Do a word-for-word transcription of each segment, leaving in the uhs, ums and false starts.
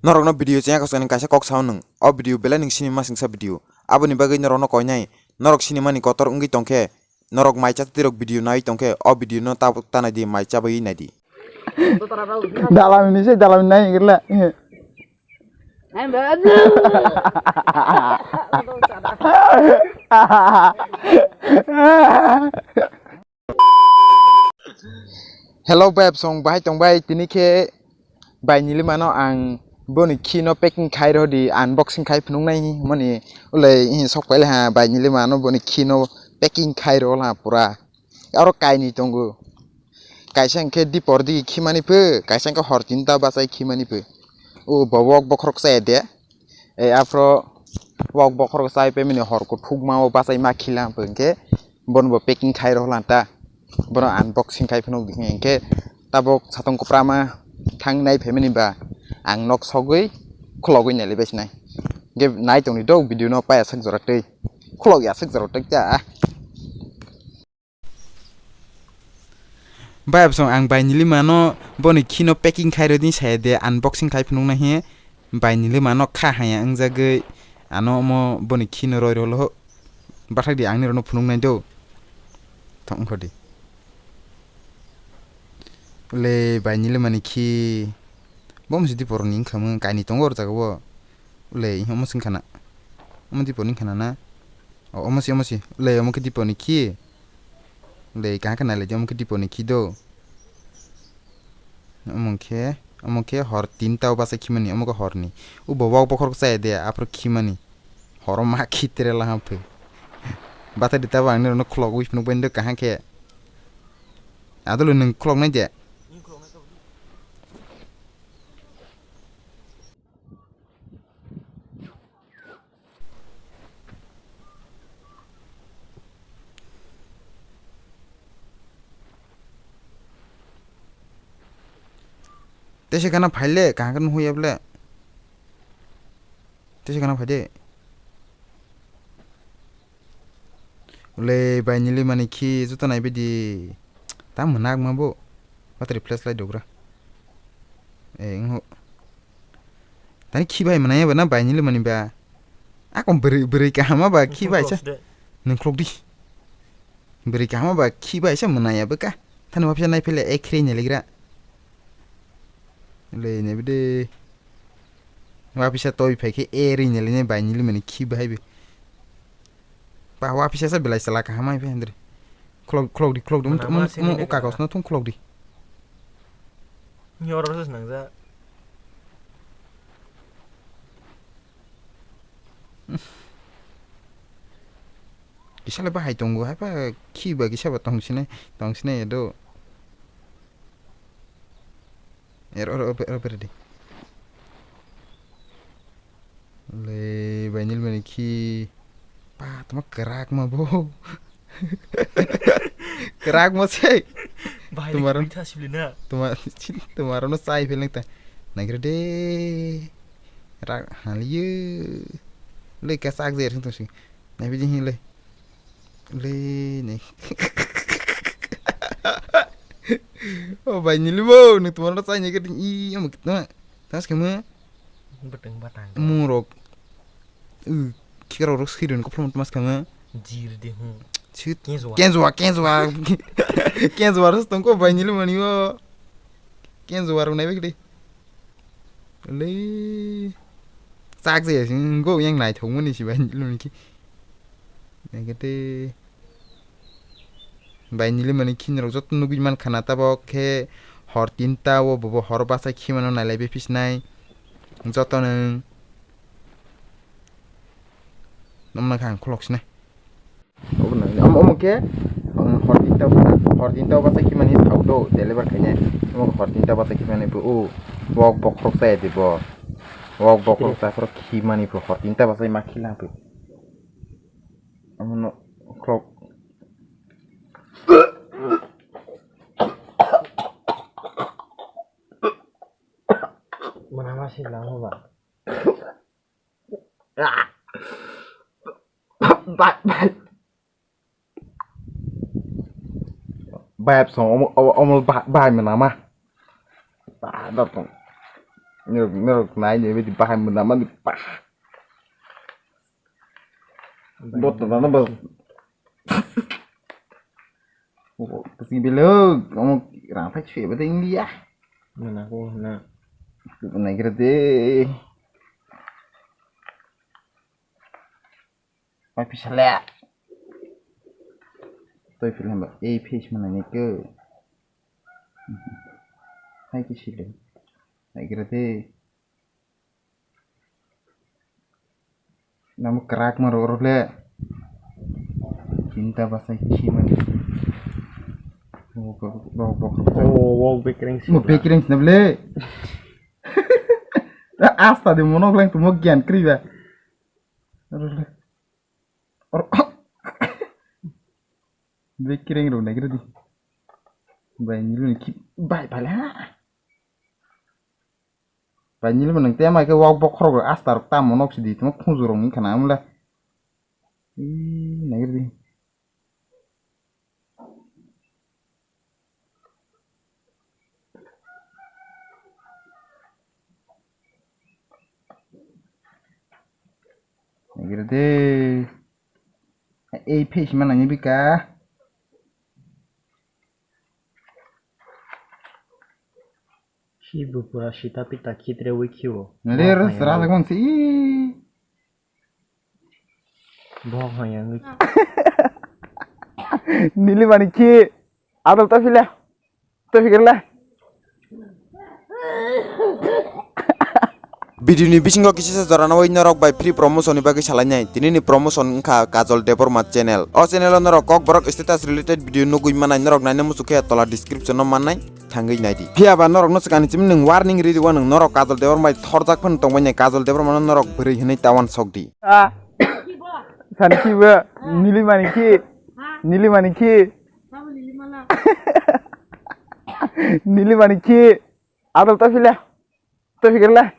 Norokno video chengya kwchwngni kaisa kok sao nwng. O video belai nwng sinima singsa video. Aboni bagwi norokno koinai. Norok sinimani kotor wngwi tongkhe, norok mai chatwirok video naiwi tongkhe, o video no tabuk ta naidi, mai chabaiwi naidi. Dalamini se dalamini nai gurla. Hello bai, absong bahai tong bai, tini khe bai Nilimano ang boni khi no packing khai rw di, unboxing khai phunuk nai hwnmani ulai sok pai le ha bai Nilimano boni khi no packing khai rw la pura. Aro kainwi tongo, kaisa hwnkhe dipor digi khimani pho, kaisa hwnkhe hor tinta bachai khimani pho. O bo wok bokhorok chaya de. E aphro wok bokhorok chai pemini hor kuthukma o bachai ma khila hwnkhe bono bo packing khai rw lanta. Bono unboxing khai phunuk di hwnkhe tabuk satung kwprama thang nai phaimani ba ang nok sogwi khulogwi nai le bai sinai. Hwnkhe nai tongni do video no pai aswk jora twi khulok ya aswk jora twi ta. Bai absong ang bai Nilimano boni khino packing khai rw di saya de unboxing khai phunuk nai he bai Nilimano kha haya wngjagwi ano omo boni khino roi rw lo bathak di ang nirok no phunuk nai do thong kho di le bai Nilimani khi bom sidi poroni wngkha mung kainwi tongo o jaga o le omo sing khana omo di poroni khana na omo si omo si le omo khe di poroni khi. Le kaham khe nai lai di, omo khe dipor ni khi do. Omo khe, omo khe hor tinta o bachai khimani, omo khe hor ni. O bo wak bokhorok chaya de, aphuru khimani. Horo ma khi tere laham phe. Bata di tabo ang nirok no khulogwi phunuk bai do kaham khe. Adolo nwng khulok nai de. Tese gana phaile, kaham khe nuhwi ya bole. Tese gana phaide. Ule bai Nilimani khi joto naibaidi. Ta mwnakma bo. Battery flash light dogra. Eh, wngho. Tani khi bai mwnaya ba na bai Nilimani ba. Ako bwrwi, bwrwi kahama ba khi bai sa. Nungkhulok di. Bwrwi kahama ba khi bai sa mwnaya ba ka. Thani wapisa nai phele ek khri nyaligra. Le ne bide. Wapisa toi phai khe e ri nyali ne bai Nilimani khi bahai be. Ba wapisa sa belai sala kaham ai phai hindri. Khulok, khulok di, khulok di. Mana Um, um, ma sini um, ne o kagos no thung khulok di. Ni oro sa nang ja. Kisa le bahai tongo, hai pa khi ba kisa ba tong sine, tong sine do. Er, er, er, er, er, di. Le, bai Nilimani khi. Pa, tama kwrak ma bo. Kwrak ma se. Bahai Tumaran- le kisa sibli na. Tuma-, tumarono chai phileng ta. Naigra de. Rak haliyo. Le ka sak jer sing tong si. Nai bidi hin le. Le ne. O bai Nili bo, nwng tumarono chai naigra de. I, omo kitna. Tas kama. Beteng batang. Murok. U, khikaro rok sirun ko phone mas kama. Jir de hu. Chut. Kenzwa. Kenzwa, kenzwa. Kenzwa ros tong ko bai Nilimani o. Kenzwa rok nai bek de. Le. Chak je sing go yang nai thong mani si bai Nilimani ki. Nai kete. Bai Nilimani khinirok joto nugwi mankha na tabok khe hor tinta o bobo hor bachai khimano nailai bephisnai joto nwng. Nomna khe ang khulok sinai. Omo, omo khe, um, hor tinta, hor tinta bachai khimani sauk do deliver khainai. Omo khe hor tinta bachai khimani bo o wok bokhorok chaya di bo. Wok bokhorok chaya phoro khimani bo hor tinta bachai ma khila bo. Omo no khulok. Mana ma se lang ba. Bai, bai. Bai, so, omo, omo, omo, bai, bai, mana ma. Ba, da, tong. Norok, norok nai ni bidi bahai muna mani pa. Bot na na bas. Kasi belo, kamu rang thai chhe bade India. Mana ko na. Nai kira de. Pai pisa le. Toi film ba, ei face mana ni ko. Hai ki sile. Nai kira de. Namo kwrak ma rw rw le. Tinta bwsai khiman. Rok rok rok rok. Oh, wow, bekereng sih. Mo bekereng sih na ble. Asta de monok lang tumo gyan kriba. Bekereng rw na kira di. Bai nilu ni ki bai bala. Bai nilma nang tema khe wak bokhorok rok asta rok tamo nok sidi tamo khunju rok wngkha na amla. Ih, naigir di. Naigir di. Ei face mana ni bika. Hi bupura sita pita khitre wikhiwo. Nare ras ras mang si. Bohong hayang. Nili mani khi. Adol ta phila. Ta phikirla. Video ni bisingo kisa jora no norok bai free promotion ni bagwi salai nai. Tini ni promotion wngkha Kajol Debbarma channel. O channel o norok Kokborok status related video nugwi manai, norok naina muchuk khe tola description o mannai. Thangwi naidi. Phiya ba norokno swkangni chimni nwng warning ridi, o nwng norok Kajol Debbarma bai thorjak phano tongbainai, Kajol Debbarmano norok bwrwi hwnwi ta uansokdi. Ah. Sani khibo, nili mani khi, nili mani khi. Nili mani khi. Adol ta phila. Tei phikirla.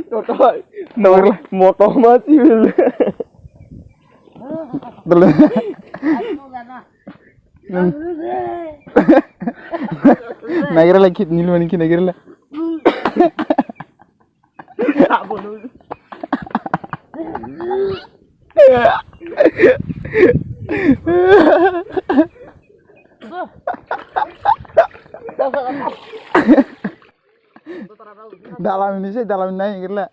Totoi. Nongla. Moto ma sibil. Dole. Nagira la kit nil mani ki nagira la. Dalam ini sih, dalam ini naik kira.